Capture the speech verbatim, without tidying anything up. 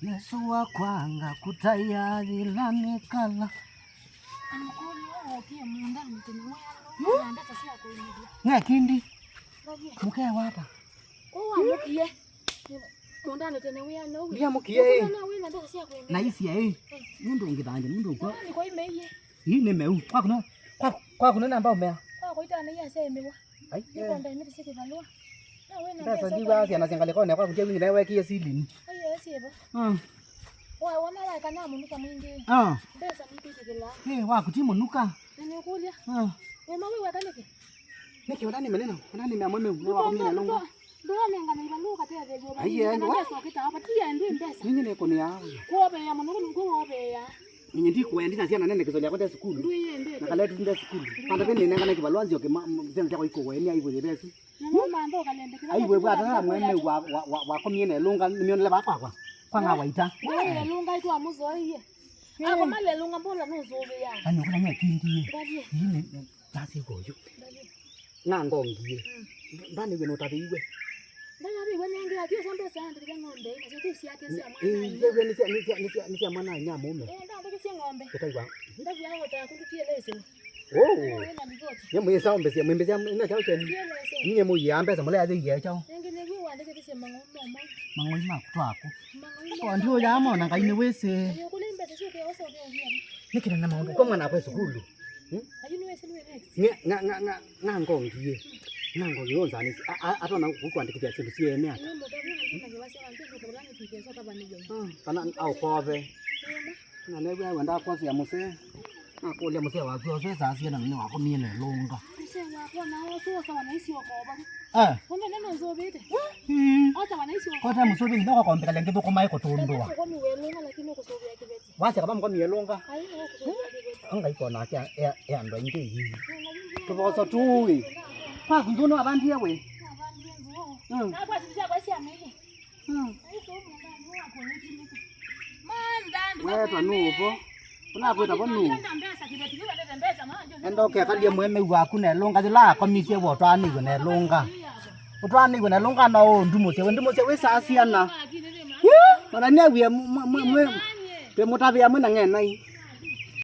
Yesu wakwanga kũtaĩa yĩla mĩkala. Anakũlya ũũkie mũũndanĩ tene wĩa nũũ na mbesa sya kũĩmĩthya. Ng'ekindi. Mũkewata. Kũu wamũkie. Mũũndanĩ tene wĩa nũũ. Ndiamũkie, ĩ. Nũũ wĩ na mbesa sya kũĩmĩthya. Na isi, ĩ. Nũndũ ngĩthangya, nũndũ kwa. Nĩ kwa imeiye. Ii nĩ meu. Kwaku nĩ, kwaku, kwaku nĩ namba ũmea. Kwakwa itana iya syaĩmĩwa. Ai, eh. Nĩkwenda imiti syĩ kĩvalũa. Na wĩ na mbesa ndiwa syana sya ngalĩkonĩ kwaku ndia wingĩ nawe wekie silini. Ai, eh, syĩva. Mm. Wa, wona waeka na mũnuka mwingĩ. Ah. Mbesa nitwĩtĩkĩla. Eh, waku ti mũnuka. Na nĩũkũlya. Ah. Wĩma wĩ weka nĩkĩ? Nĩkĩ ona nĩ meneno, ona nĩ mea mwe meu, nĩ wakomie na nũnga. Ndũanengana ivalũa ũkatetheew'a. Aiye, kana ndio. Mbesa ũkĩtaa vatiya ndwĩ mbesa. Ninyi nĩ kũnĩa. Kuoveea mũno nĩ kuoveea. Ninyi ndikũendi na syana nene kĩsoli yakwa nde sukulu. Ndwĩyendete. Na kaletu nde sukulu. Kanda vĩndĩ nengana kĩvalũa nzio kĩma, m-, syana syakwa ikũweni aigũyĩ vesu. Na no mantha ũkalendekela. Aiwe bwa tata mwene wa, wa, wa, wakomie na ĩlũnga nĩmĩonele vakwakwa. Kwa nga waita. Ndwĩyelũnga itwa mũzoie. Akomale ĩlũnga mbola nũzũvĩaa. Ani ũkũna nyekindie. Ndavye. Ii nĩ, nĩ, nasi ũyu. Ndavye. Nangongie. Mm. Mba-, mbanĩw'e nũtavĩiwe. Ndavĩiwe nenge atiosa mbesa andĩkĩte ng'ombe, nasyo ti syake sya mwana. Ĩĩ, nĩw'e nĩ sya, nĩ sya, nĩ sya, nĩ sya mwana nya mũme. Eh, ndandĩkĩsye ng'ombe. Ũtaigwa. Ndavya ũtaya kũndũtie lesson. Oh. Nĩwe wĩna livoti. Nye mũyĩsa ombesya, mwĩmbesya ina chao chenu. Tie lesson. Nye mũyĩa mbesa mũle athĩie chao. Nenge nĩw'e wandĩkĩte sya mang'ombe mama. Mang'oi maku twaku. Mang'oi mama. Kwa ndio ya mona ngai nĩ wĩsĩ. Nĩkũlĩ mbesa syoke osa ũkĩovia. Nĩkĩna na maũndũ kwa mwana akwe sukulu. Hmm? Ayu nĩwe sinu next. Nga, nga, nga, nga, nga ngongie. Nga ngongie onzanisi. A, a, atona kukwandikithia sindu siene ata. Nĩ mũtavya na ndina kĩwasya wa ndio kwa nĩ kike so kaba nĩ yo. Ah, kana au kove. Na nĩw'e wenda kwasya mũsee. Nakũlya mũsee waku ũsu esaa syana nĩ wakomie na ĩlũnga. Mũsee wakwa na osu osa wana icio kova. Eh. Kumbe neno nzovete. Mm. Osa wana icio. Kote mũsũvĩnĩ nĩko kombĩkale ngĩthũkũma ĩkũtũndũa. Kwa mĩwe ĩlũnga lakini ũkũsovea kĩveti. Wasya kava mũkomi ĩlũnga. Ai, ũkũsovea kĩveti. Anga ikona kya e andũ aingĩ ii. Tũvoso tũĩ. Kwaku nzũnĩ wavandie we. Navandie nzũũ. Mm. Na kwa siku cia kwa cia mĩĩ. Mm. Weetwa nũũ vo? Ũnakwĩta vo nũũ? Enda ũkekalye mũemeu waku na ĩlũnga yĩla akomisye we ũtwaanĩiwe na ĩlũnga. Ũtwaanĩiwe na ĩlũnga no ũndumũsye. We ndumũsye wĩsaa syana. Yu, ona nĩawie mwe, mwe, mwe, twĩmũtavĩa mwĩ na ng'enai.